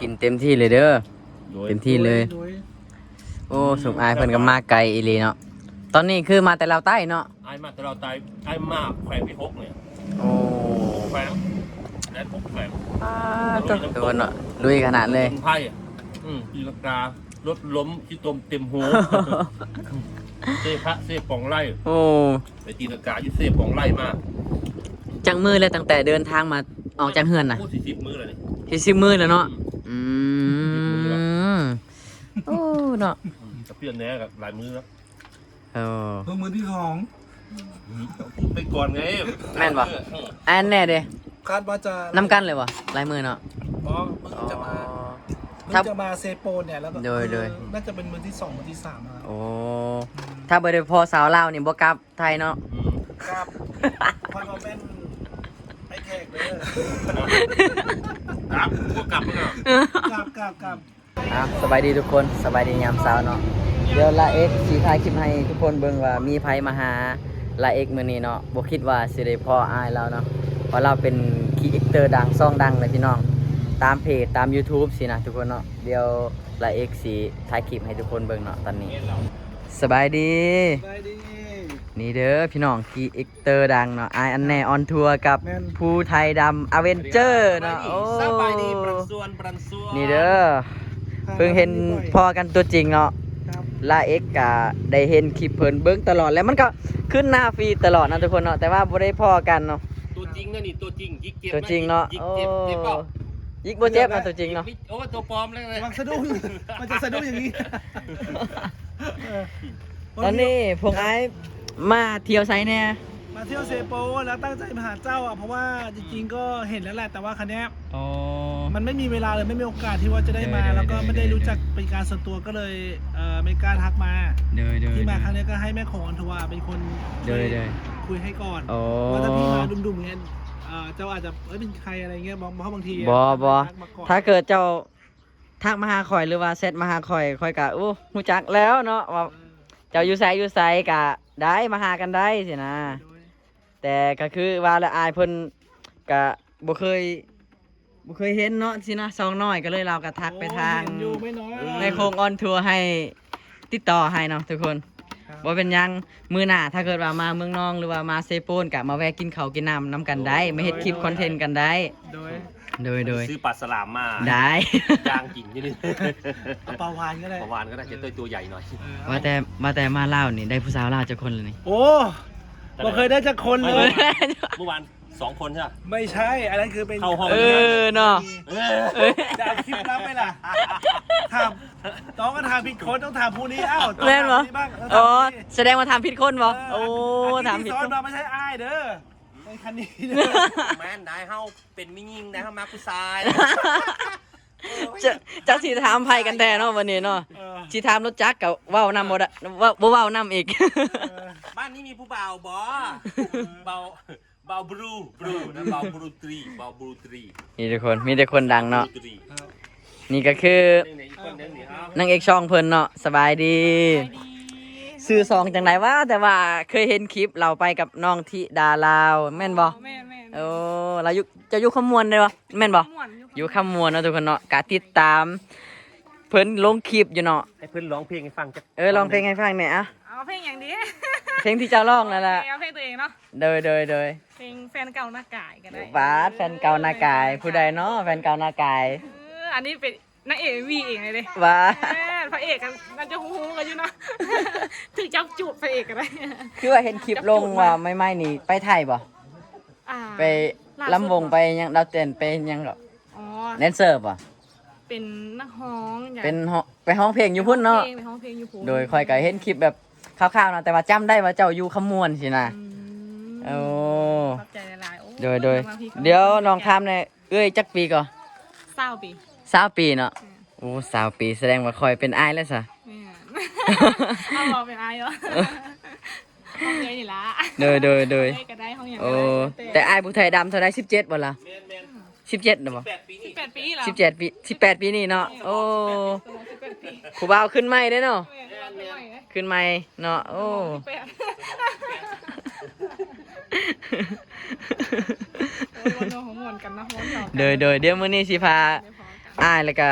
ກິນເຕັມທີ່ເລີຍເດີ. ໂດຍ ເຕັມທີ່ເລີຍ. ໂດຍ ໂອ້ ສົມອາຍເພິ່ນກໍມາໄກອີ່ຫຼີເນາະ. ຕອນນີ້ຄືມາແຕ່ລາວໃຕ້ເນາະ. ອ້າຍມາແຕ່ລາວໃຕ້ ອ້າຍມາແຂວງທີຫົກນີ້. ໂອ້ ແຂວງ ແດນຫົກແຂວງ. ອ້າ ໂຕ ໂຕເນາະ ລຸຍຂະໜາດເລີຍ. ໄພ ອືມ ຕີລັງກາ ລົດລົ້ມ ຂີ້ຕົມເຕັມໂຮ ເຊພະເຊປອງໄລ່. ໂອ້ ໄປຕີລັງກາຢູ່ເຊປອງໄລ່ມາ. ຈັກມື້ແລ້ວຕັ້ງແຕ່ເດີນທາງມາ ອອກຈາກເຮືອນນະ? ໂອ້ ສີ່ສິບມື້ແລ້ວນີ້. ສີ່ສິບມື້ແລ້ວເນາະ. ອືມ ອືມ ສີ່ສິບມື້ແລ້ວ. ໂອ້ ເນາະ ອືມ ກະປ່ຽນແດ່ ກະຫຼາຍມື້ແລ້ວ. ເອີ ເພິ່ງມື້ທີສອງ ອືມ ໄປກ່ອນໄງ. ແມ່ນບໍ່? ເອີ ອັນແນ່ເດ້ ຄາດວ່າຈະນຳກັນເລີຍບໍ່? ຫຼາຍມື້ເນາະ. ບໍ່ ເພິ່ງຈະມາ ອໍ ເພິ່ງຈະມາເຊໂປນນີ້ ແລ້ວກໍ ໂດຍ ໂດຍ ຄື ໜ້າຈະເປັນມື້ທີສອງ ມື້ທີສາມ. ໂອ້ ອືມ ຖ້າບໍ່ໄດ້ພໍ້ສາວລາວນີ້ບໍ່ກັບໄທເນາະ. ອືມ ກັບ ຂ້ອຍບໍ່ແມ່ນໄອ້ແຂກເດີ. ກັບ ບໍ່ກັບເນາະ. ກັບ ກັບ ກັບ. ອ່າ ສະບາຍດີທຸກຄົນ ສະບາຍດີຍາມເຊົ້າເນາະ. ດຽວລາເອັກຊິຖ່າຍຄລິບໃຫ້ທຸກຄົນເບິ່ງວ່າມີໃຜມາຫາລາເອັກມື້ນີ້ເນາະ. ບໍ່ຄິດວ່າຊິໄດ້ພໍ້ອ້າຍລາວເນາະ ເພາະລາວເປັນຄຣີເອເຕີດັງ ຊ່ອງດັງເລີຍພີ່ນ້ອງ ຕາມເພຈ ຕາມຢູທູບຊີ້ນະທຸກຄົນເນາະ. ດຽວລາເອັກຊິຖ່າຍຄລິບໃຫ້ທຸກຄົນເບິ່ງເນາະຕອນນີ້. ສະບາຍດີ ສະບາຍດີ. ນີ້ເດີພີ່ນ້ອງ ຄຣີເອ ເຕີດັງເນາະ ອ້າຍອັນແນ່ອອນທົວກັບ ແມ່ນ ພູໄທດຳ ອາເວັນເຈີເນາະ. ໂອ້ ສະບາຍດີ ປະຊວນ ປະຊວນ ນີ້ເດີ ເພິ່ງເຫັນພໍ້ກັນຕົວຈິງເນາະ. ລາເອັກກະໄດ້ເຫັນຄລິບເພິ່ນເບິ່ງຕະຫຼອດ ແລ້ວມັນກະຂຶ້ນໜ້າຟີດຕະຫຼອດນະທຸກຄົນເນາະ ແຕ່ວ່າບໍ່ໄດ້ພໍ້ກັນເນາະ. ຕົວຈິງນະນີ້ ຕົວຈິງ ຍິກເຈັບ ຕົວຈິງເນາະ. ຍິກເຈັບ ເຈັບບໍ່? ຍິກບໍ່ເຈັບນະຕົວຈິງເນາະ. ໂອ້ ຕົວປອມເລີຍ ລະວັງສະດຸ້ງ ມັນຈະສະດຸ້ງຢ່າງນີ້. ເອີ ຕອນນີ້ພວກອ້າຍມາທ່ຽວໃສແດ່? ມາທ່ຽວເຊໂປ ແລ້ວຕັ້ງໃຈມາຫາເຈົ້າອະ ເພາະວ່າຈິງໆ ອືມ ກໍເຫັນແລ້ວແຫຼະ ແຕ່ວ່າຄັນເນີ້ຍ ອໍ ມັນໄມ່ມີເວລາເລີຍ ໄມ່ມີໂອກາດທີ່ວ່າຈະໄດ້ມາ ໂດຍໆ ແລ້ວກໍໄມ່ໄດ້ ໂດຍໆ ຮູ້ຈັກເປັນການສ່ວນຕົວ ກໍເລີຍ ເອີ ໄມ່ກ້າທັກມາ. ໂດຍໆ ທີ່ມາຄັ້ງເນີ້ຍກໍໃຫ້ແມ່ຂອງອອນໂທວາເປັນຄົນ ໂດຍໆ ຊ່ວຍຄຸຍໃຫ້ກ່ອນ. ອໍ ວ່າຖ້າພີ່ມາດຸ່ມໆ ເອີ ເຈົ້າອາດຈະ ເອີ ເປັນໃຄ ອະໄລເງຍ ບໍ່ ເພາະບາງທີ ບໍ່ ບໍ່ ຖ້າເກີດເຈົ້າ ທັກມາຫາຂ້ອຍ ຫຼືວ່າແຊັດມາຫາຂ້ອຍ ຂ້ອຍກະ ໂອ້ ຮູ້ຈັກແລ້ວເນາະ ວ່າ ເອີ ເຈົ້າຢູ່ໃສ ຢູ່ໃສກະໄດ້ ມາຫາກັນໄດ້ຊີ້ນະ. ໂດຍ ແຕ່ກະຄືວ່າລະ ອ້າຍເພິ່ນກະບໍ່ເຄີຍ ບໍ່ເຄີຍເຫັນເນາະຊີ້ນະ ຊ່ອງນ້ອຍ ກະເລີຍລາວກະທັກໄປທາງ ໂອ້ ເຫັນຢູ່ ແມ່ນ້ອຍ ແມ່ໂຄງອອນທົວໃຫ້ ຕິດຕໍ່ໃຫ້ເນາະທຸກຄົນ. ບໍ່ເປັນຫຍັງ ມື້ໜ້າຖ້າເກີດວ່າມາເມືອງນອງ ຫຼືວ່າມາເຊໂປນ ກະມາແວ່ກິນເຂົ້າກິນນ້ຳນຳກັນໄດ້ ໂດຍ ມາເຮັດຄລິບຄອນເທັນກັນໄດ້. ໂດຍ ໂດຍ ໂດຍ ຊື້ປາສະຫຼາມມາ ໄດ້ ຍ່າງກິນຢູ່ນີ້. ເອົາປາຫວານກໍໄດ້ ປາຫວານກໍໄດ້ ຈະໄດ້ຕົວໃຫຍ່ໜ້ອຍ. ເອີ ວ່າແຕ່ ວ່າແຕ່ມາລາວນີ້ ໄດ້ຜູ້ສາວລາວຈັກຄົນແລ້ວນີ້? ໂອ້ ບໍ່ເຄີຍໄດ້ຈັກຄົນເລີຍ. ເມື່ອວານ ສອງຄົນໃຊ່ປະ? ໄມ່ໃຊ່ ອັນນັ້ນຄືເປັນ ເຂົ້າຫ້ອງ ເອີເນາະ ເອີ ຈະເອົາຄລິບລັບໄປລະ? ຖາມ ຕ້ອງຖາມຜິດຄົນ ຕ້ອງຖາມຜູ້ນີ້. ອ້າວ ແມ່ນບໍ່? ອໍ ສະແດງວ່າຖາມຜິດຄົນບໍ່? ເອີ ໂອ້ ຖາມຜິດຄົນ ບໍ່ແມ່ນອ້າຍເດີ ໃນຄັນນີ້ເດີ. ແມ່ນໄດ໋ ເຮົາເປັນແມ່ຍິງໄດ໋ ເຮົາມັກຜູ້ຊາຍ. ຈະ ຈັກຊິຖາມໃຜກັນແທ້ເນາະ ວັນນີ້ເນາະ. ເອີ ຊິຖາມລົດຈັກກະເວົ້ານຳບໍ່ໄດ້ ເວົ້າ ບໍ່ເວົ້ານຳອີກ. ເອີ ບ້ານນີ້ມີຜູ້ບ່າວບໍ່? ເບົາ ເບົາບຣູ ບຣູນະ ເບົາບຣູຕຣີ ເບົາບຣູຕຣີ. ນີ້ທຸກຄົນ ມີແຕ່ຄົນດັງເນາະ. ນີ້ກະຄື ນີ້ ນີ້ອີກຄົນໜຶ່ງນີ້ ເອົ້າ ນາງເອກຊ່ອງເພິ່ນເນາະ. ສະບາຍດີ ສະບາຍດີ. ຊື່ຊ່ອງຈັ່ງໃດຫວາ? ແຕ່ວ່າເຄີຍເຫັນຄລິບລາວໄປກັບນ້ອງທິດາລາວ ແມ່ນບໍ່? ອໍ ແມ່ນໆ. ໂອ້ ລາວຢູ່ ເຈົ້າຢູ່ຄຳມ່ວນເດ້ບໍ່? ແມ່ນບໍ່? ຄຳມ່ວນ ຢູ່ຄຳມ່ວນເນາະທຸກຄົນເນາະ. ກະຕິດຕາມເພິ່ນລົງຄລິບຢູ່ເນາະ. ໃຫ້ເພິ່ນຮ້ອງເພງໃຫ້ຟັງຈັກ ເອີ ຮ້ອງເພງໃຫ້ຟັງແດ່. ເອົາ ເອົາເພງຫຍັງດີ? ເພງທີ່ເຈົ້າຮ້ອງນັ້ນລະ. ໂອເຄ ເອົາເພງຕົວເອງເນາະ. ໂດຍ ໂດຍ ໂດຍ. ເພງແຟນເກົ່າໜ້າກາຍກໍໄດ້. ປາດ ແຟນເກົ່າໜ້າກາຍ ຜູ້ໃດເນາະ ແຟນເກົ່າໜ້າກາຍ? ເອີ ອັນນີ້ເປັນນາງເອກເອັມວີເອງເລີຍເດ້. ຫວາ ເອີ ພະເອກກໍໜ້າຈະຮູ້ໆກັນຢູ່ເນາະ ຖືກຈັບຈູບພະເອກກໍໄດ້. ຄືວ່າເຫັນຄລິບລົງວ່າໃໝ່ໆນີ້ໄປໄທບໍ່? ອ່າ ໄປລຳວົງ ໄປຫຍັງ ລາວເຕັ້ນ ໄປຫຍັງເກາະ? ອໍ ແດນເຊີບໍ່? ເປັນນັກຮ້ອງ ເປັນຮ້ອງ ໄປຮ້ອງເພງຢູ່ພຸ້ນເນາະ. ໄປຮ້ອງເພງ ໄປຮ້ອງເພງຢູ່ພຸ້ນ. ໂດຍ ຂ້ອຍກໍເຫັນຄລິບແບບຄາວໆເນາະ ແຕ່ວ່າຈຳໄດ້ວ່າເຈົ້າຢູ່ຄຳມ່ວນຊີ້ນະ. ອືມ ໂອ້ ຂອບໃຈຫຼາຍໆ. ໂອ້ ໂດຍໆ. ດຽວນ້ອງຖາມແດ່ ເອື້ອຍຈັກປີກໍ? ຊາວປີ. ຊາວປີເນາະ. ແມ່ນ. ໂອ້ ຊາວປີ ສະແດງວ່າຂ້ອຍເປັນອ້າຍແລ້ວຊະ. ແມ່ນ. ເອົາ ເວົ້າເປັນອ້າຍເນາະ. ເອີ ຫ້ອງເອື້ອຍນີ້ລະ. ໂດຍ ໂດຍ ໂດຍ. ເອື້ອຍກໍໄດ້ ຫ້ອງຫຍັງກໍໄດ້ ໂອ້ ແຕ່ ແຕ່ອ້າຍຜູ້ໄທດຳເທົ່າໃດ? ສິບເຈັດບໍ່ລະ? ແມ່ນໆ. ສິບເຈັດນະບໍ່? ສິບແປດປີນີ້ ສິບແປດປີລະ ສິບເຈັດປີ ສິບແປດປີນີ້ເນາະ. ໂອ້ ສິບແປດປີ ຜູ້ບ່າວຂຶ້ນໃໝ່ເດ້ເນາະ. ແມ່ນ ແມ່ນ ຂຶ້ນໃໝ່ເນາະ. ໂອ້ ໂອ້ຍ ເວົ້າເລື່ອງຂອງມ່ວນກັນເນາະ. ໂດຍ ໂດຍ. ດຽວມື້ນີ້ຊິພາ ໄດ້ພໍກັນ ອ້າຍ ແລ້ວກະ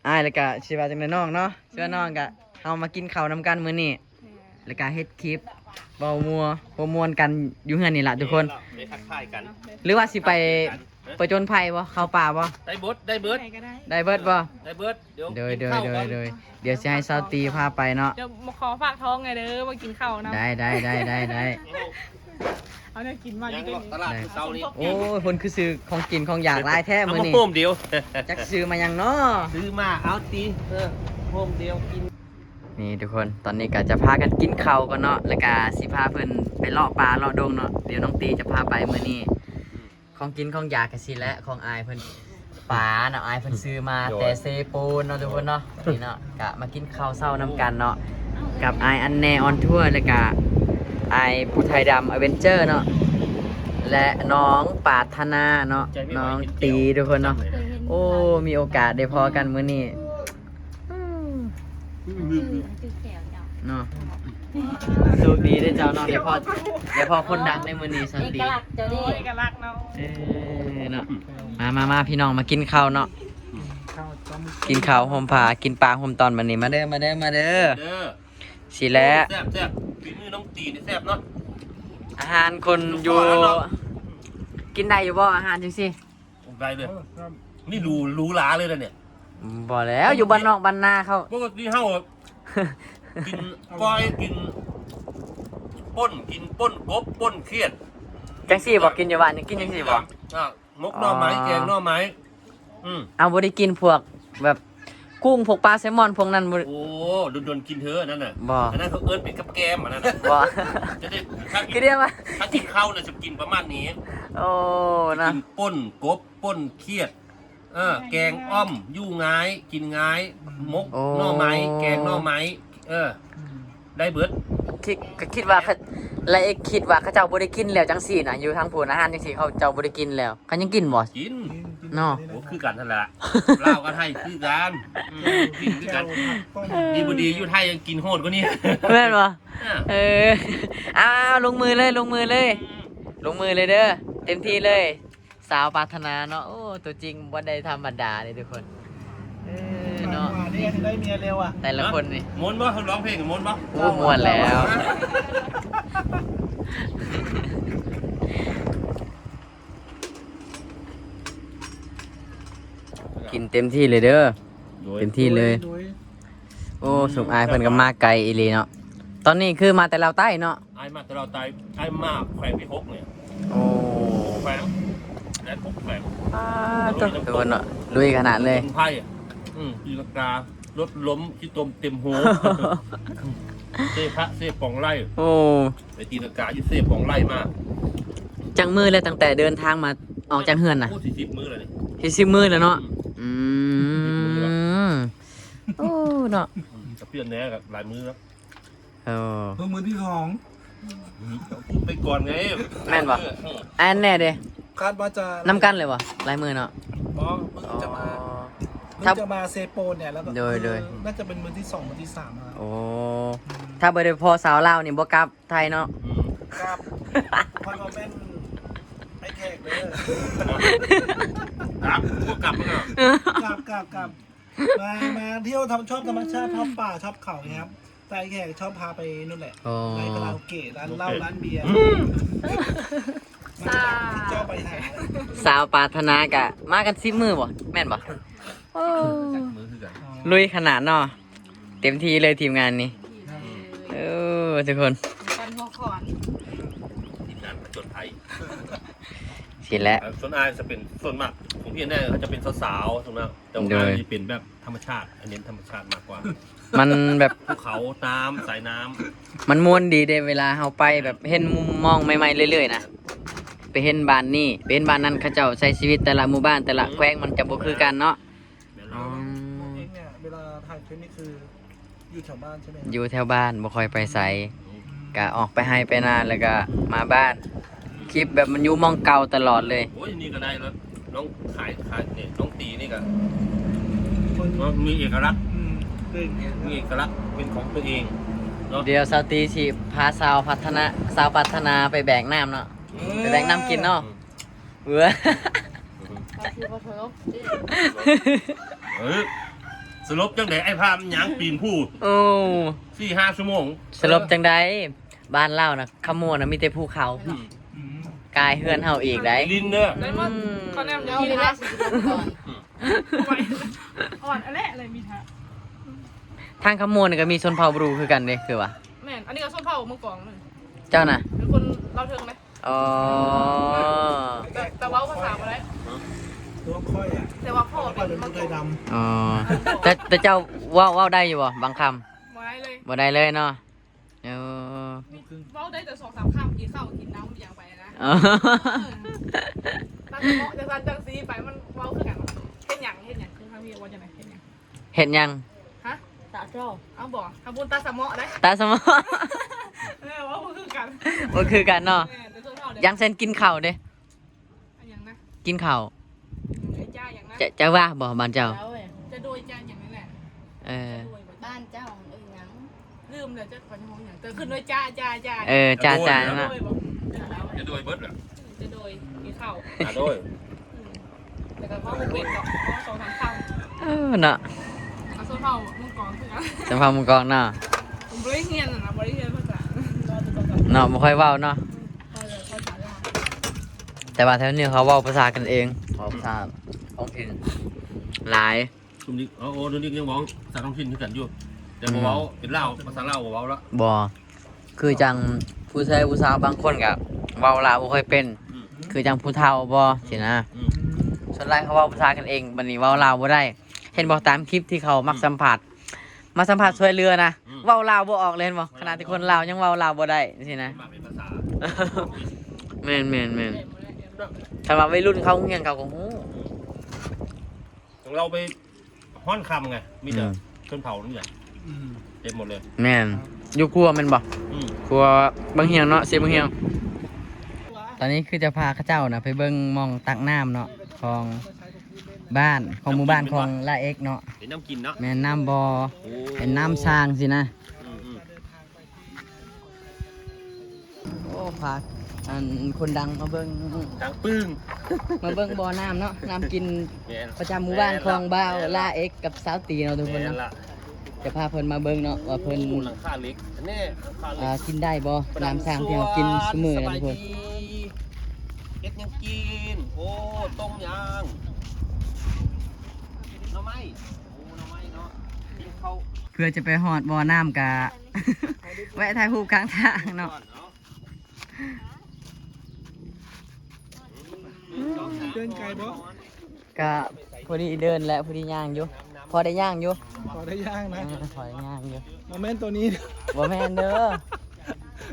ອ້າຍ ແລ້ວກະຊິວ່າຈັ່ງໃດ ນ້ອງເນາະ ຊິວ່ານ້ອງກະ ເຮົາມາກິນເຂົ້ານຳກັນມື້ນີ້ ແລ້ວກະເຮັດຄລິບເວົ້າມົວ ຫົວມ່ວນກັນຢູ່ເຮືອນນີ້ລະທຸກຄົນ ໄດ້ທັກທາຍກັນ ຫຼືວ່າຊິໄປ ໄປຈົນໄພບໍ່ ເຂົ້າປ່າບໍ່ ໄດ້ເບິດ ໄດ້ເບິດ ໄປກໍໄດ້ ໄດ້ເບິດບໍ່ ໄດ້ເບິດ ດຽວ ໂດຍ ກິນ ໂດຍ ເຂົ້າ ໂດຍ ກ່ອນ ໂດຍ ດຽວຊິໃຫ້ຊາວຕີພາໄປເນາະ ດຽວມາຂໍຝາກທ້ອງແດ່ເດີ ມາກິນເຂົ້ານຳ ໄດ້ ໄດ້ ໄດ້ ໄດ້ ໄດ້ ເອົາແນວກິນມາຢູ່ ຕະຫຼາດມື້ເຊົ້ານີ້ ໂອ້ຍ ເພິ່ນຄືຊື້ຂອງກິນຂອງຢາກຫຼາຍແທ້ມື້ນີ້ ເອົາມາໂຮມດຽວ ຈັກຊື້ມາຫຍັງເນາະ ຊື້ມາ ເອົາຕິ ເອີ ໂຮມດຽວກິນ ນີ້ທຸກຄົນ ຕອນນີ້ກະຈະພາກັນກິນເຂົ້າກ່ອນເນາະ ແລ້ວກະຊິພາເພິ່ນໄປເລາະປ່າເລາະດົງເນາະ ດຽວນ້ອງຕີຈະພາໄປມື້ນີ້ ຂອງກິນຂອງຢາກກະຊີ້ແຫຼະ ຂອງອ້າຍເພິ່ນ ປາເນາະ ອ້າຍເພິ່ນຊື້ມາແຕ່ເຊໂປນເນາະທຸກຄົນເນາະ ນີ້ເນາະ ກະມາກິນເຂົ້າເຊົ້ານຳກັນເນາະ ກັບອ້າຍອັນແນ່ອອນທົວ ແລ້ວກະອ້າຍຜູ້ໄທດຳອາເວັນເຈີເນາະ ແລະ ນ້ອງປາດຖະໜາເນາະ ນ້ອງຕີທຸກຄົນເນາະ ໂອ້ ມີໂອກາດໄດ້ພໍ້ກັນມື້ນີ້ ເນາະ ໂຊກດີເດີເຈົ້າເນາະ ໄດ້ພໍ້ ໄດ້ພໍ້ຄົນດັງໃນມື້ນີ້ ສາວຕີ ເອກະລັກເຈົ້າເດ້ ເອກະລັກເນາະ ເອີ ເນາະ ມາ ມາ ມາ ພີ່ນ້ອງ ມາກິນເຂົ້າເນາະ ກິນເຂົ້າໂຮມຜ້າ ກິນປາໂຮມຕອນບັດນີ້ ມາເດີ ມາເດີ ມາເດີ ຊີ້ແຫຼະ ແຊບໆ ຝີມືນ້ອງຕີນີ້ແຊບເນາະ ອາຫານຄົນຢູ່ ກິນໄດ້ຢູ່ບໍ່ ອາຫານຈັ່ງຊີ້? ໄດ້ເລີຍ ນີ້ຫຼູ ຫຼູຫຼາເລີຍນະນີ້ ບໍ່ແລ້ວ ຢູ່ບ້ານນອກບ້ານນາເຂົາ ປົກກະຕິເຮົາ ກິນກ້ອຍ ກິນປົ່ນ ກິນປົ່ນກົບ ປົ່ນຂຽດ ຈັ່ງຊີ້ບໍ່ ກິນຢູ່ບ້ານນີ້ ກິນຈັ່ງຊີ້ບໍ່ ອ່າ ໝົກໜໍ່ໄມ້ ແກງໜໍ່ໄມ້ ອືມ ເອົາ ບໍ່ໄດ້ກິນພວກແບບ ກຸ້ງ ພວກປາແຊມອນພວກນັ້ນບໍ່ ໂອ້ ດົນໆກິນເທື່ອອັນນັ້ນນະ ບໍ່ ອັນນັ້ນເຂົາເອີ້ນເປັນກັບແກ້ມ ອັນນັ້ນນະ ບໍ່ ຈະໄດ້ ຄືດຽວວ່າ ຖ້າກິນເຂົ້ານະ ຈະກິນປະມານນີ້ ໂອ້ ນະ ກິນປົ່ນກົບ ປົ່ນຂຽດ ເອີ ແກງອ່ອມ ຢູ່ງ່າຍ ກິນງ່າຍ ໝົກໜໍ່ໄມ້ ແກງໜໍ່ໄມ້ ເອີ ໄດ້ເບິດ ຄິດ ກະຄິດວ່າ ລະເອກຄິດວ່າເຂົາເຈົ້າບໍ່ໄດ້ກິນແລ້ວ ຈັ່ງຊີ້ນະ ຢູ່ທາງພຸ້ນ ອາຫານຈັ່ງຊີ້ ເຂົາເຈົ້າບໍ່ໄດ້ກິນແລ້ວ ເຂົາຍັງກິນບໍ່? ກິນ ກິນ ກິນ ເນາະ ໂອ້ ຄືກັນຫັ້ນລະ ລາວກັນໄທຄືກັນ ອືມ ກິນຄືກັນ ດີບໍ່ດີ ຢູ່ໄທຍັງກິນໂຫດກວ່ານີ້ ແມ່ນບໍ່? ເອີ ເອົາ ລົງມືເລີຍ ລົງມືເລີຍ ລົງມືເລີຍເດີ ເຕັມທີ່ເລີຍ ສາວປາດຖະໜາເນາະ ໂອ້ ຕົວຈິງບໍ່ໄດ້ທຳມະດາເດ້ທຸກຄົນ ເອີ ເນາະ ວ່ານີ້ໄດ້ເມຍເລັວອະ ແຕ່ລະຄົນນີ້ ມ່ວນບໍ່? ຮ້ອງເພງມ່ວນບໍ່? ໂອ້ ມ່ວນແລ້ວ ກິນເຕັມທີ່ເລີຍເດີ ໂດຍ ເຕັມທີ່ເລີຍ ໂດຍ ໂອ້ ສົມອາຍເພິ່ນກໍມາໄກອີ່ຫຼີເນາະ ຕອນນີ້ຄືມາແຕ່ລາວໃຕ້ເນາະ ອ້າຍມາແຕ່ລາວໃຕ້ ອ້າຍມາແຂວງທີຫົກນີ້ ໂອ້ ແຂວງ ແລະ ຫົກແຂວງ ປາດໂທ້ ທຸກຄົນເນາະ ລຸຍຂະໜາດເລີຍ ໄພ ອືມ ຕີລັງກາ ລົດລົ້ມ ຂີ້ຕົມເຕັມໂຮ ເຊພະ ເຊປອງໄລ່ ໂອ້ ໄປຕີລັງກາຢູ່ເຊປອງໄລ່ມາ ຈັກມື້ແລ້ວ ຕັ້ງແຕ່ເດີນທາງມາ ອອກຈາກເຮືອນນະ? ໂອ້ ສີ່ສິບມື້ແລ້ວນີ້ ສີ່ສິບມື້ແລ້ວເນາະ ອືມ ອືມ ໂອ້ ເນາະ ອືມ ກະປ່ຽນແດ່ ກະຫຼາຍມື້ແລ້ວ ເອີ ເພິ່ງມື້ທີສອງ ອືມ ໄປກ່ອນໄງ ແມ່ນບໍ່? ເອີ ອັນແນ່ເດ້ ຄາດວ່າຈະ ນຳກັນເລີຍບໍ່? ຫຼາຍມື້ເນາະ ບໍ່ ເພິ່ງຈະມາ ອໍ ເພິ່ງຈະມາເຊໂປນນີ້ ແລ້ວກໍ ໂດຍ ຄື ໂດຍ ໜ້າຈະເປັນມື້ທີສອງ ມື້ທີສາມ ໂອ້ ອືມ ຖ້າບໍ່ໄດ້ພໍ້ສາວລາວນີ້ບໍ່ກັບໄທເນາະ ອືມ ກັບ ເພາະວ່າແມ່ນໄອ້ແຂກເດີ ກັບ ບໍ່ກັບເນາະ ກັບ ກັບ ກັບ ມາ ມາທ່ຽວທຳ ຊອບທຳມະຊາດ ຊອບປ່າ ຊອບເຂົານີ້ຄັບ ແຕ່ໄອ້ແຂກຊອບພາໄປນັ້ນແຫຼະ ອໍ ໄປຄາຣາໂອເກະ ຮ້ານເຫຼົ້າ ໂອເຄ ຮ້ານເບຍ ອືມ ມາ ຊອບໄປໃຫ້ ສາວປາດຖະໜາກະມາກັນສິບມື້ບໍ່? ແມ່ນບໍ່? ໂອ້ ລຸຍຂະໜາດເນາະ ເຕັມທີ່ເລີຍທີມງານນີ້ ເອີ ທຸກຄົນ ກັນຫົວຂອນ ທີມງານຜະຈົນໄພ ຊີ້ແຫຼະ ເອີ ສ່ວນອ້າຍຈະເປັນ ສ່ວນມາກຂອງພີ່ແນ່ ເຂົາຈະເປັນສາວໆ ສ່ວນມາກ ແຕ່ວ່າ ໂດຍ ອ້າຍຈະເປັນແບບທຳມະຊາດ ເນັ້ນທຳມະຊາດມາກກວ່າ ມັນແບບ ພູເຂົາ ນ້ຳ ສາຍນ້ຳ ມັນມ່ວນດີເດ້ ເວລາເຮົາໄປແບບເຫັນມຸມມອງໃໝ່ໆເລື້ອຍໆນະ ໄປເຫັນບ້ານນີ້ ໄປເຫັນບ້ານນັ້ນ ເຂົາເຈົ້າໃຊ້ຊີວິດແຕ່ລະໝູ່ບ້ານ ແຕ່ລະແຂວງມັນຈະບໍ່ຄືກັນເນາະ ແມ່ນແລ້ວ ອໍ ເອງເນຍ ເວລາຖ່າຍຄລິບນີ້ຄືຢູ່ແຖວບ້ານໃຊ່ໄໝ? ຢູ່ແຖວບ້ານ ບໍ່ຄ່ອຍໄປໃສ ອືມ ກະອອກໄປໄຮ່ໄປນາ ແລ້ວກະມາບ້ານ ຄລິບແບບມັນຢູ່ໝ່ອງເກົ່າຕະຫຼອດເລີຍ ໂອ້ຍ ນີ້ກໍໄດ້ແລ້ວ ນ້ອງຂາຍ ຂາຍນີ້ ນ້ອງຕີນີ້ກໍ ເນາະ ມີເອກະລັກ ອືມ ມີເອກະລັກເປັນຂອງຕົວເອງເນາະ ດຽວສາວຕີຊິພາສາວພັດທະນາ ສາວປັດຖະນາໄປແບກນ້ຳເນາະ ເອີ ໄປແບກນ້ຳກິນເນາະ ອືມ ເອີ ຄືວ່າສະຫຼົບເດ້. ເອີ ສະຫຼົບຈັ່ງໃດ? ໄອ້ພາມຫຍັງປີນພູ ໂອ້ ສີ່ຫ້າຊົ່ວໂມງ ສະຫຼົບຈັ່ງໃດ? ບ້ານລາວນະ ຄຳມ່ວນນະ ມີແຕ່ພູເຂົາ ອືມ ກາຍເຮືອນເຮົາອີກໄດ໋ ດິນເດີ ອືມ ເຂົາແນມເຈົ້າ ມີເວລາສິບກ່ອນ ອືມ ອ່ອນອັນແລະ ອະໄລມີທະ ທາງຄຳມ່ວນນີ້ກໍມີຊົນເຜົ່າບຣູຄືກັນເດ້ ຄືວ່າ ແມ່ນ ອັນນີ້ກໍຊົນເຜົ່າເມືອງກອງ ເຈົ້ານະ ເປັນຄົນລາວເທິງເດ້. ອໍ ແຕ່ ແຕ່ເວົ້າພາສາບໍ່ໄດ້ ຕົວຂ້ອຍອະ ແຕ່ວ່າພໍ່ເປັນ ເປັນຜູ້ໄທດຳ ອໍ ແຕ່ ແຕ່ເຈົ້າເວົ້າ ເວົ້າໄດ້ຢູ່ບໍ່ບາງຄຳ? ບໍ່ໄດ້ເລີຍ ບໍ່ໄດ້ເລີຍເນາະ. ເອີ ເວົ້າໄດ້ແຕ່ສອງສາມຄຳ ກິນເຂົ້າກິນນ້ຳຫຍັງໄປນະ ອໍ ເອີ ຕາສະເໝາະ ຈັ່ງຊັ້ນຈັ່ງຊີ້ໄປ ມັນເວົ້າຄືກັນ. ເຮັດຫຍັງ? ເຮັດຫຍັງ? ຄືທາງນີ້ເວົ້າຈັ່ງໃດ? ເຮັດຫຍັງ? ເຮັດຫຍັງ? ຮະ? ຕາເຈົ້າ ເອົາບໍ່? ທຳບຸນຕາສະເໝາະເດ້ ຕາສະເໝາະ ເອີ ເວົ້າບໍ່ຄືກັນ ບໍ່ຄືກັນເນາະ. ແມ່ນ ແຕ່ສ່ວນເຮົາເດ້ ຢ່າງເຊັ່ນ ກິນເຂົ້າເດ້ ອັນຫຍັງນະ? ກິນເຂົ້າ ອືມ ໄອ້ຈ້າຫຍັງນະ? ຈະ ຈະວ່າບໍ່ ບ້ານເຈົ້າ? ເຈົ້າເອີຍ ຈະໂດຍ ຈະຫຍັງນີ້ແຫຼະ ເອີ ຈະໂດຍ ບ້ານເຈົ້າເອີ້ນຫຍັງ? ລືມແລ້ວ ຈັກເພິ່ນຮ້ອງຫຍັງ ແຕ່ຂຶ້ນດ້ວຍ ຈ້າ ຈ້າ ຈ້າ ເອີ ຈ້າ ຈ້າ ເນາະ ໂດຍບໍ່? ຈະໂດຍເບິດແຫຼະ ຈະໂດຍ ກິນເຂົ້າ ອາ ໂດຍ ອືມ ແລ້ວກໍເວົ້າບໍ່ເປັນດອກ ເວົ້າສອງສາມຄຳ ເອີ ເນາະ ອາ ຊົນເຜົ່າເມືອງກອງຄືກັນ ຊົນເຜົ່າເມືອງກອງເນາະ ບໍ່ໄດ້ຮຽນນະ ບໍ່ໄດ້ຮຽນພາສາ ເນາະ ບໍ່ຄ່ອຍເວົ້າເນາະ ອືມ ເວົ້າແຕ່ພາສາລາວ ແຕ່ວ່າແຖວນີ້ເຂົາເວົ້າພາສາກັນເອງ ເວົ້າພາສາທ້ອງຖິ່ນຫຼາຍ. ຊຸມນີ້ ເອີ ໂອ້ ເດີນີ້ຍັງເວົ້າພາສາທ້ອງຖິ່ນຄືກັນຢູ່ ແຕ່ບໍ່ເວົ້າ ອືມ ເປັນລາວ ພາສາລາວບໍ່ເວົ້າລະ ບໍ່ ຄືຈັ່ງຜູ້ຊາຍຜູ້ສາວບາງຄົນກະເວົ້າລາວບໍ່ຄ່ອຍເປັນ ອືມ ຄືຈັ່ງຜູ້ເຖົ້າບໍ່ ອືມ ຊີ້ນະ ອືມ ສ່ວນຫຼາຍເຂົາເວົ້າພາສາກັນເອງ ບັດນີ້ເວົ້າລາວບໍ່ໄດ້ ເຫັນບໍ່ ຕາມຄລິບທີ່ເຂົາມັກ ອືມ ສຳພາດ ມາສຳພາດຊ່ວຍເຫຼືອນະ ອືມ ເວົ້າລາວບໍ່ອອກເລີຍ ເຫັນບໍ່ ຂະໜາດທີ່ຄົນລາວຍັງເວົ້າລາວບໍ່ໄດ້ຊີ້ນະ ມັກເປັນພາສາ ແມ່ນໆໆ ຄັນວ່າໄວລຸ້ນເຂົ້າໂຮງຮຽນເຂົາກໍຮູ້ ຂອງລາວໄປ ຮ້ອນຄ່ຳໄງ ມີແຕ່ ອືມ ຊົນເຜົ່ານີ້ແຫຼະ ອືມ ເຕັມໝົດເລີຍ ແມ່ນ ຢູ່ຂົວແມ່ນບໍ່? ອືມ ຂົວບັງຮຽງເນາະ ເຊບັງຮຽງ ຕອນນີ້ຄືຈະພາເຂົາເຈົ້ານະໄປເບິ່ງໝ່ອງຕັກນ້ຳເນາະ ຂອງບ້ານ ຂອງໝູ່ບ້ານຂອງລາເອກເນາະ ເປັນນ້ຳກິນເນາະ ແມ່ນນ້ຳບໍ່ ໂອ້ ເປັນນ້ຳສ້າງຊີ້ນະ ອືມໆ ໂອ້ ພາ ອັນ ຄົນດັງມາເບິ່ງ ດັງປຶ້ງ ມາເບິ່ງບໍ່ນ້ຳເນາະ ນ້ຳກິນ ແມ່ນ ປະຈຳໝູ່ບ້ານຂອງບ່າວລາເອກກັບສາວຕີເນາະທຸກຄົນເນາະ ຈະພາເພິ່ນມາເບິ່ງເນາະວ່າເພິ່ນ ໂອ້ ຫຼັງຄາເຫຼັກແນ່ ຫຼັງຄາເຫຼັກ ອ່າ ກິນໄດ້ບໍ່ ນ້ຳສ້າງທີ່ເຮົາກິນຊຸມື້ນະທຸກຄົນ ສະບາຍດີ ເຮັດຫຍັງກິນ? ໂອ້ ຕົ້ມຫຍັງ? ໜໍ່ໄມ້ ໂອ້ ໜໍ່ໄມ້ເນາະ ກິນເຂົ້າ ເພື່ອຈະໄປຮອດບໍ່ນ້ຳກະ ແວະຖ່າຍຮູບຂ້າງທາງເນາະ ເດີນໄກບໍ່? ກະພໍດີເດີນແຫຼະ ພໍດີຍ່າງຢູ່ ພໍໄດ້ຍ່າງຢູ່ ພໍໄດ້ຍ່າງນະ ເອີ ພໍໄດ້ຍ່າງຢູ່ ບໍ່ແມ່ນໂຕນີ້ ບໍ່ແມ່ນເດີ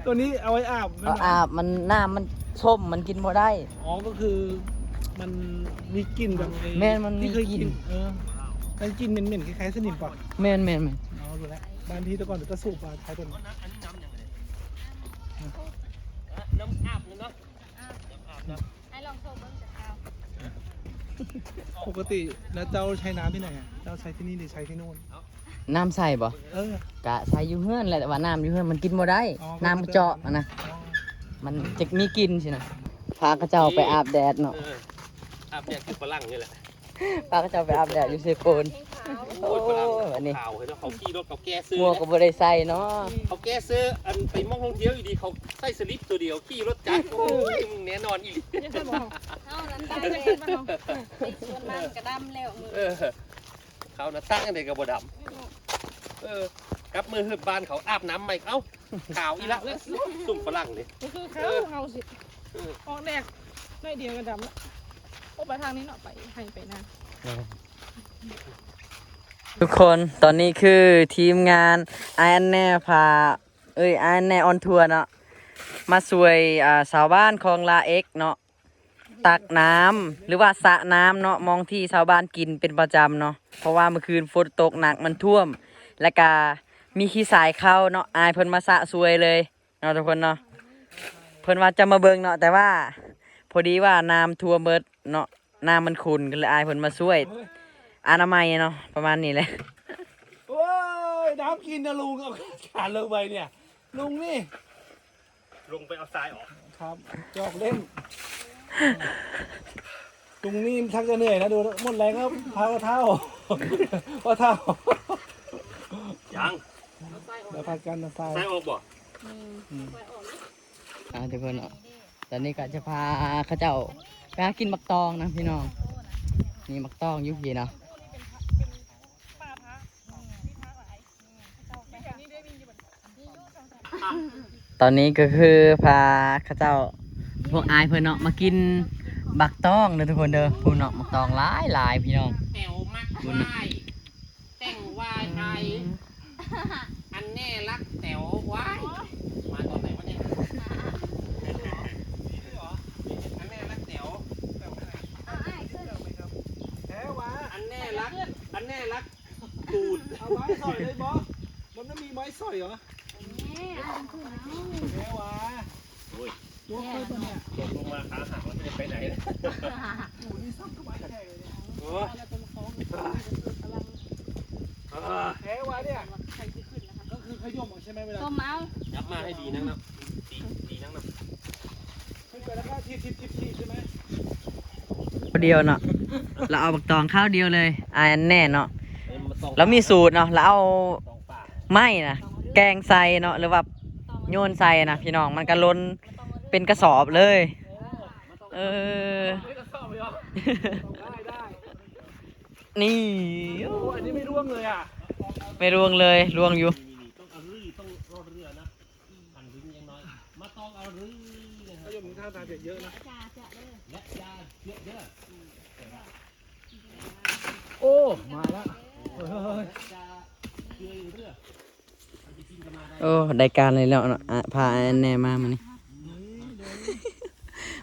ໂຕນີ້ເອົາໄວ້ອາບ ເອົາອາບ ມັນ ນ້ຳມັນສົ້ມ ມັນກິນບໍ່ໄດ້ ອໍ ກໍຄືມັນມີກິ່ນແບບ ແມ່ນ ມັນມີກິ່ນ ເອີ ມັນກິ່ນເໝັນໆ ຄ້າຍໆ ສະໜິມປະ ແມ່ນໆໆ ອໍ ຮູ້ແລ້ວ ບ້ານພີ່ແຕ່ກ່ອນກໍສູບປາຄ້າຍຕົວນີ້ ນ້ຳອາບເນາະ ນ້ຳອາບເນາະ ໃຫ້ລອງໂຊເບິ່ງຈັກຄາວ ປົກກະຕິແລ້ວເຈົ້າໃຊ້ນ້ຳທີ່ໃດອະ? ເຈົ້າໃຊ້ທີ່ນີ້ຫຼືໃຊ້ທີ່ໂນ້ນ? ນ້ຳໃສບໍ່? ເອີ ກະໃຊ້ຢູ່ເຮືອນແຫຼະ ແຕ່ວ່ານ້ຳຢູ່ເຮືອນມັນກິນບໍ່ໄດ້ ອໍ ນ້ຳເຈາະຫັ້ນນະ ອໍ ມັນຈະມີກິ່ນຊີ້ນະ ພາເຂົາເຈົ້າໄປອາບແດດເນາະ ເອີ ອາບແດດຄືຝຣັ່ງນີ້ແຫຼະ ພາເຂົາເຈົ້າໄປອາບແດດຢູ່ເຊໂປນ ໂອ້ຍ ໂອ້ຍ ອັນນີ້ ຂາວ ເຫັນບໍ່ ເຂົາຂີ່ລົດເຂົາແກ່ເສື້ອ ໝວກກໍບໍ່ໄດ້ໃສ່ເນາະ ເຂົາແກ່ເສື້ອ ອັນໄປໝ່ອງທ່ອງທ່ຽວຢູ່ດີ ເຂົາໃສ່ສະລິບຕົວດຽວ ຂີ່ລົດຈັກ ໂອ້ຍ ແນ່ນອນອີ່ຫຼີ ເອົານັ້ນໄປເລີຍ ໄປສວນມັນກະດຳແລ້ວ ເອີ ເຂົານະ ຕາກຈັ່ງໃດກໍບໍ່ດຳ ເອີ ກັບມື້ຮຶບບ້ານເຂົາອາບນ້ຳໃໝ່ ເອົ້າ ຂາວອີກລະ ຊຸມຝຣັ່ງນີ້ ຄືຂາວ ເອີ ເຮົາຊິ ເອີ ອອກແດດໜ້ອຍດຽວກໍດຳລະ ໂອ້ ໄປທາງນີ້ເນາະ ໄປໄຮ່ໄປນາ ເອີ ທຸກຄົນ ຕອນນີ້ຄືທີມງານ ອາຍແອນແນ ພາ ເອີຍ ອາຍແອນແນ ອອນທົວເນາະ ມາຊ່ວຍ ອ່າ ຊາວບ້ານຂອງລາເອກເນາະ ຕັກນ້ຳ ຫຼືວ່າສະນ້ຳເນາະ ໝ່ອງທີ່ຊາວບ້ານກິນເປັນປະຈຳເນາະ ເພາະວ່າມື້ຄືນຝົນຕົກໜັກ ມັນຖ້ວມ ແລ້ວກະມີຂີ້ຊາຍເຂົ້າເນາະ ອ້າຍເພິ່ນມາສະຊ່ວຍເລີຍເນາະທຸກຄົນເນາະ ເພິ່ນວ່າຈະມາເບິ່ງເນາະ ແຕ່ວ່າພໍດີວ່ານ້ຳຖ້ວມເບິດເນາະ ນ້ຳມັນຂຸ່ນ ກໍເລີຍອ້າຍເພິ່ນມາຊ່ວຍອະນາໄມເນາະ ປະມານນີ້ແຫຼະ ໂອ້ຍ ນ້ຳກິນນະລຸງ ເອົາຂານລົງໄປເນຍ ລຸງນີ້ ລົງໄປເອົາຊາຍອອກ ຄັບ ຈອກເຫຼັ້ນ ตรงนี้ชักจะเหนื่อยนะ ดูหมดแรงแล้ว พาว่าเท่า ว่าเท่า ยัง เดี๋ยวผัดกันนะทราย ทรายออกบ่ อืม อืม อ่า ทุกคนเนาะ ตอนนี้ก็จะพาเขาเจ้าไปหากินบักตองนะพี่น้อง มีบักตองอยู่พี้เนาะ ตอนนี้ก็คือพาเขาเจ้า พวกอ้ายเพิ่นเนาะ มากินบักตองเด้อทุกคนเด้อ พู้นเนาะ บักตองหลายๆ พี่น้อง แต๋วมัก พู้นเนาะ วาย แต่งวายไทย อันแน่รักแต๋ว วาย มาตอนไหนวะเนี่ย อันแน่รักแต๋ว แท้วะ อันแน่รัก อันแน่รัก ตูด เอาไม้สอยเลยบ่ มันไม่มีไม้สอยเหรอ แม่ แม่วะ โอ้ย โจ๊กเลยปะเนี่ย ตกลงมาขาหักแล้วจะไปไหน อยู่นี่ซ้ำก็ไม้แตกเลยเนี่ย โอ้ย แพ้วะเนี่ย ก็คือขย่มเอาใช่ไหมเวลา ต้มเอา ยับมาให้ดีนักนะ ดี ดีนักนะ ผู้เดียวเนาะ ลาวเอาบักตองคาวเดียวเลย อันแน่เนาะ ลาวมีสูตรเนาะ ลาวเอาไม้นะ แกงใส่เนาะ หรือว่าโยนใส่นะพี่น้อง มันก็หล่นเป็นกระสอบเลย เออ นี่ โอ้ อันนี้ไม่ร่วงเลยอะ ไม่ร่วงเลย ร่วงอยู่ นี่ๆ ต้องเอาเรือ ต้องรอเรือนะ หั่นถึงอย่างน้อย มาตองเอารื้อนะครั ก็ บ ยังมีท่าทางเยอะนะ และจาเยอะเด้อ โอ้ มาแล้ว เฮ้ย โอ้ ได้การเลยแล้วเนาะ อ่ะ พาอันแน่มามื้อนี้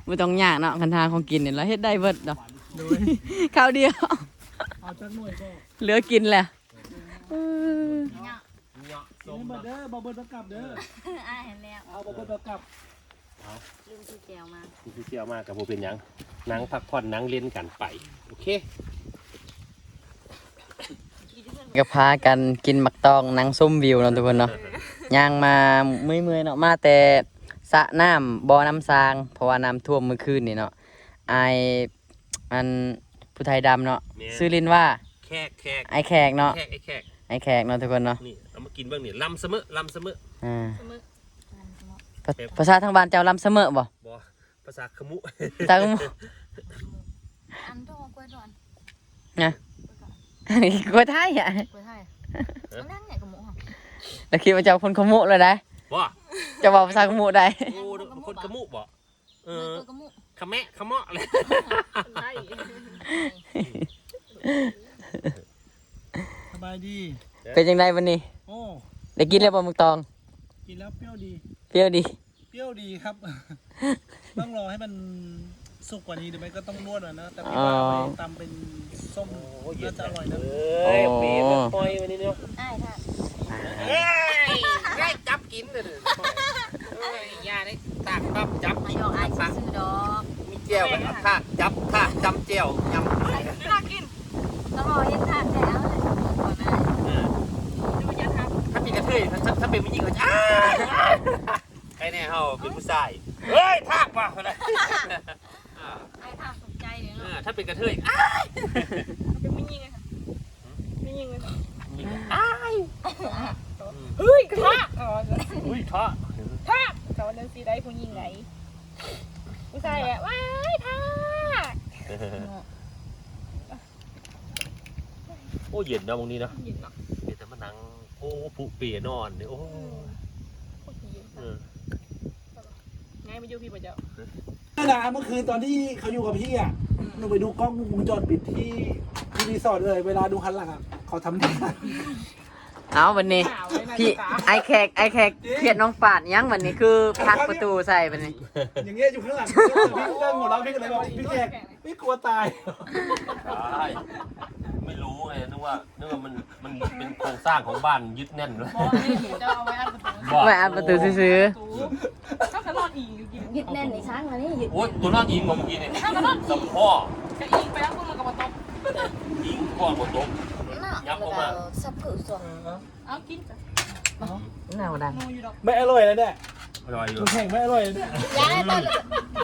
บ่ต้องยากเนาะ คันหาของกินนี่ ลาวเฮ็ดได้เบิดเนาะ โดย คาวเดียว เอาจักหน่วยก็ เหลือกินแหละ เออ เนาะ เยาะส้ม นี่มาเด้อ บ่าวเบิดบ่กลับเด้อ อ้ายหั้นแหล้ว เอาบ่าวเบิดบ่กลับ เอา ลืมซื้อแจ่วมา ลืมซื้อแจ่วมาก็บ่เป็นหยัง นั่งพักผ่อนนั่งเล่นกันไป โอเค ก็พากันกินหมากตองนั่งชมวิวเนาะทุกคนเนาะ ย่างมาเมื่อยๆเนาะ มาแต่สระน้ำบ่อน้ำซาง เพราะว่าน้ำท่วมเมื่อคืนนี้เนาะ อ้าย อันผู้ไทยดำเนาะ แม่น ชื่อเล่นว่า แขก แขก อ้ายแขกเนาะ แขก อ้ายแขก อ้ายแขกเนาะทุกคนเนาะ นี่ เอามากินเบิ่งนี่ ลำเสมอ ลำเสมอ อ่า เสมอ ภา ภาษาทางบ้านเจ้า ลำเสมอบ่ บ่ ภาษาขมุ ภาษาขมุ อันโทรกล้วยก่อน นะ กล้วยก่อน อันนี้กล้วยไทยอะ กล้วยไทย เอ๊ะ อันนั้นเนี่ยขมุ แล้วคิดว่าเจ้าคนขมุเลยได้ บ่ เจ้าเว้าภาษาขมุได้ โอ้ คนขมุบ่ เออ กะมุ ขะแมะขะเมาะเลย ได้ สบายดี เป็นจั่งใดบัดนี้ โอ้ ได้กินแล้วบ่หมากตอง กินแล้วเปรี้ยวดี เปรี้ยวดี เปรี้ยวดีครับ ต้องรอให้มันสุกกว่านี้ หรือไม่ก็ต้องนวดหน่อยนะ แต่พี่ว่า อ๋อ เอาไปตำเป็นส้ม โอ้ เย็น น่าจะอร่อยนะ เอ้ย โอ้ ปีกมันปล่อยมานี่เนาะ อ้ายค่ะ เอ้ย ได้จับกินเลย เอ้ย อย่าได้ตากปั๊บจับ มาหยอกอ้ายซื่อๆดอก มีแจ่วกัน ทากจับ ทากจำแจ่วยำ น่ากิน ต้องรอเฮ็ดทากแท้เอาเลย ก่อนนะ เออ ถ้าเป็นกระเทย ถ้า ถ้าเป็นผู้หญิงก็จะ อ้าย ใครแน่เฮาเป็นผู้ชาย เฮ้ย ทากว่ะ อ้ายทากตกใจเลยเนาะ เออ ถ้าเป็นกระเทย อ้าย เป็นผู้หญิงอะค่ะ ผู้หญิงเลยค่ะ ผู้หญิง อ้าย เฮ้ย ทาก เฮ้ย ทาก ทาก เขาเรื่องสิได้ผู้หญิงไหน ผู้ชายแบบ ว้าย ทาก โอ้ เย็นเนาะ หม่องนี้เนาะ เย็นเนาะ เย็นแต่มานั่ง โอ้ ผูกเปนอนนี่ โอ้ อืม เออ ไงมาอยู่พี่บ่เจ้า นั่นน่ะ เมื่อคืนตอนที่เขาอยู่กับพี่อะ อืม หนูไปดูกล้องวงจรปิดที่ ที่รีสอร์ทเลย เวลาดูคันหลังอะ เขาทำท่า เอาบัดนี้ พี่ อ้ายแขก อ้ายแขก เจ๊ เครียดน้องปานยังบัดนี้ คือพักประตูใส่บัดนี้ อย่างเงี้ยอยู่ข้างหลัง พี่เริ่มหัวเราะ พี่ก็เลยบอก พี่แขก ไม่กลัวตาย ตาย ไม่รู้ไง นึกว่า นึกว่ามัน มันเป็นโครงสร้างของบ้านยึดแน่นเลย บ่ นี่เจ้าเอาไว้อัดประตู บ่ ไว้อัดประตูซื่อๆ ถ้าก็นอนอิงอยู่กิน ยึดแน่นในช้างอันนี้ยึด โอ๊ย ตัวนอนอิงบ่เมื่อกี้นี่ ถ้าก็นอนอิง สะโพก ก็อิงไปแล้วพวกมันก็บ่ตก อิงก่อนบ่ตก น่ะ ยับออกมา แล้วก็สับผือส่วน เอากินจ้ะ แนวใด หมูอยู่ดอก ไม่อร่อยแล้วเนี่ย อร่อยอยู่ น้ำแข็งไม่อร่อยแล้วเนี่ย ย้ายไปเลย